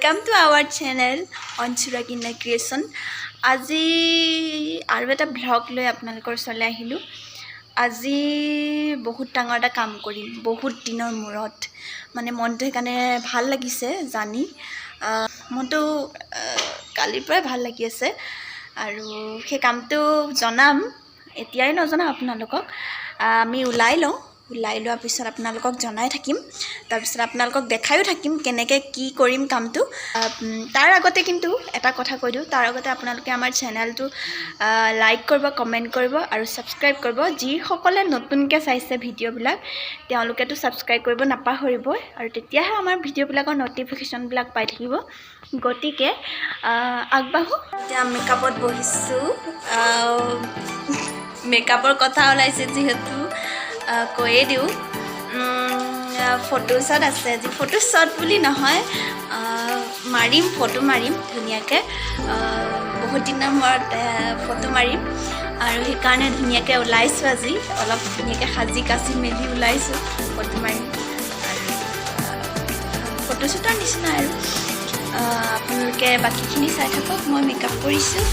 Welcome to our channel অঞ্চুৰা কিনা creation. আজি আৰু এটা ভ্লগ লৈ আপোনালোকৰ ওচৰলৈ আহিলোঁ। আজি বহুত ডাঙৰ এটা কাম কৰিম বহুত দিনৰ মূৰত। মানে মনটো সেইকাৰণে ভাল লাগিছে জানি। মনটো কালিৰ পৰাই ভাল লাগি আছে আৰু সেই কামটো জনাম, এতিয়াই নজনাওঁ আপোনালোকক। আমি ওলাই লওঁ, ওলাই লোৱাৰ পিছত আপোনালোকক জনাই থাকিম। তাৰপিছত আপোনালোকক দেখায়ো থাকিম কেনেকৈ কি কৰিম কামটো। তাৰ আগতে কিন্তু এটা কথা কৈ দিওঁ, তাৰ আগতে আপোনালোকে আমাৰ চেনেলটো লাইক কৰিব, কমেণ্ট কৰিব আৰু ছাবস্ক্ৰাইব কৰিব। যিসকলে নতুনকৈ চাইছে ভিডিঅ'বিলাক, তেওঁলোকেতো ছাবস্ক্ৰাইব কৰিব নাপাহৰিবই আৰু তেতিয়াহে আমাৰ ভিডিঅ'বিলাকৰ ন'টিফিকেশ্যনবিলাক পাই থাকিব। গতিকে আগবাঢ়ো। এতিয়া মেকআপত বহিছোঁ। মেকআপৰ কথা ওলাইছে যিহেতু কৈয়ে দিওঁ, ফটো শ্বট আছে আজি। ফটো শ্বট বুলি নহয়, মাৰিম, ফটো মাৰিম ধুনীয়াকৈ। বহুত দিনৰ মূৰত ফটো মাৰিম আৰু সেইকাৰণে ধুনীয়াকৈ ওলাইছোঁ। আজি অলপ ধুনীয়াকৈ সাজি কাচি মেলি ওলাইছোঁ, ফটো মাৰিম আৰু ফটো শ্বুটৰ নিচিনা আৰু। আপোনালোকে বাকীখিনি চাই থাকক, মই মেকআপ কৰিছোঁ।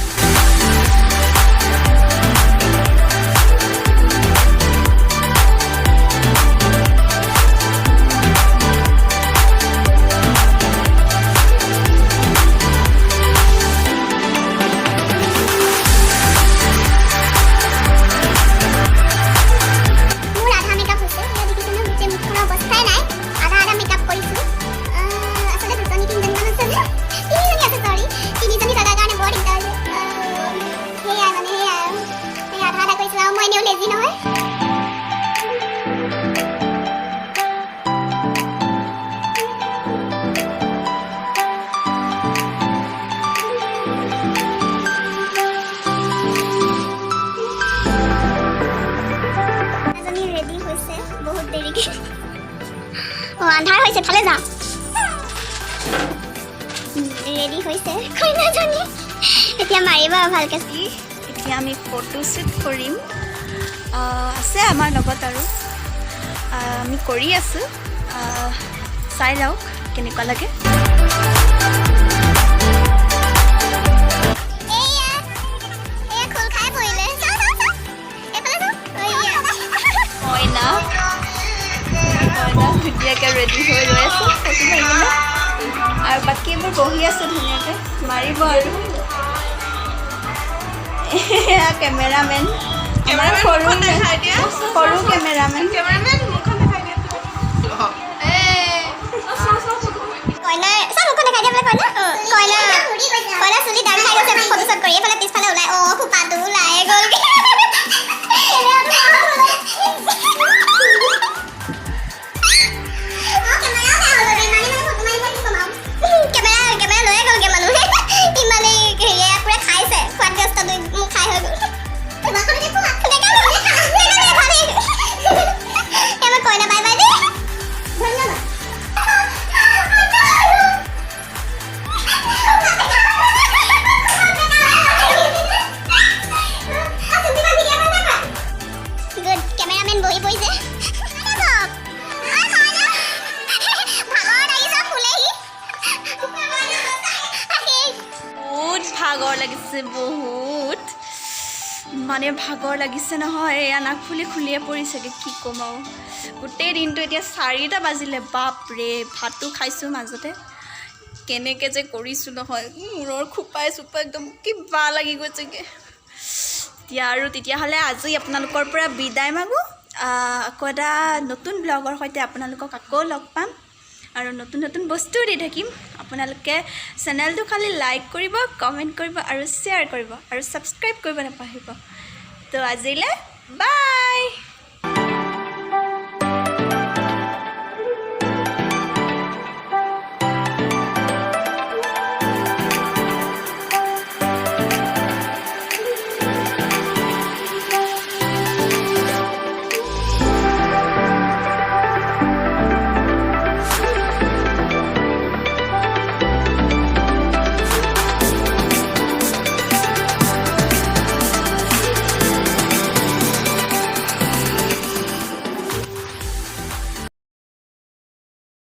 মোৰ আধা মেকআপ হৈছে। এয়া দেখিছেনে, গোটেই মুখখনৰ অৱস্থাই নাই। আধা আধা মেকআপ কৰিছোঁ। আচলতে দুজনী তিনিজনীমান আছে যে, তিনিজনী আছে, চৰি, তিনিজনী থকাৰ কাৰণে বৰ দিগদাৰ হৈছে। সেয়াই মানে সেয়াই আৰু সেই আধা আধা কৰিছোঁ আৰু মই এনেও লেজি নহয়। এজনী ৰেডি হৈছে বহুত দেৰিকে। অঁ, আন্ধাৰ হৈছে, ফালে যা। ৰেডি হৈছে কইনাজনী, এতিয়া মাৰিব আৰু ভালকে। এতিয়া আমি ফটো শ্বুট কৰিম। আছে আমাৰ লগত আৰু আমি কৰি আছোঁ। চাই লওক কেনেকুৱা লাগে। এইয়া এয়া খোল খাই পৰিলে। চা চা চা, এইফালে চা, এইয়া। কইনা, কইনা ধুনীয়াকৈ ৰেডি হৈ ৰৈ আছে ফটো মাৰিবলৈ আৰু বাকীবোৰ বহি আছে, ধুনীয়াকৈ মাৰিব। আৰু এয়া কেমেৰামেন আমাৰ, সৰু সৰু কেমেৰামেন। কইনাই চা, মুখখন দেখাই দিয়া বোলে। কইনা, কইনা, কইনা চুলি দাগ খাই গৈছে ফটো শ্বট কৰি। এইফালে পিছফালে ওলাই, অ' খোপাটো ওলাই গ'ল। কেমেৰা কেমেৰা লৈয়ে গ'লগে মানুহে। ইমানেই হেৰিয়ে পুৰা খাইছে, খোৱাত ব্যস্ত। দুই মোক খাই হৈ গ'ল। আমাৰ কইনা, বাই বাই দেই, ধন্যবাদ। গুড, কেমেৰামেন বহি পৰিছে। ভাগৰ লাগিছে, ফুলেহি। বহুত ভাগৰ লাগিছে, বহুত মানে ভাগৰ লাগিছে নহয়। এয়া নাকফুলি খুলিয়ে পৰিছেগৈ, কি ক'ম আৰু। গোটেই দিনটো, এতিয়া 4টা বাজিলে, বাপৰে। ভাতো খাইছোঁ মাজতে। কেনেকৈ যে কৰিছোঁ নহয়, মূৰৰ খোপাই চোপাই একদম কিবা লাগি গৈছেগৈ এতিয়া। আৰু তেতিয়াহ'লে আজি আপোনালোকৰ পৰা বিদায় মাগোঁ। আকৌ এটা নতুন ব্লগৰ সৈতে আপোনালোকক আকৌ লগ পাম আৰু নতুন নতুন বস্তুও দি থাকিম। আপোনালোকে চেনেলটো খালি লাইক কৰিব, কমেণ্ট কৰিব আৰু শ্বেয়াৰ কৰিব আৰু ছাবস্ক্ৰাইব কৰিব নাপাহৰিব। তো আজিলৈ বাই।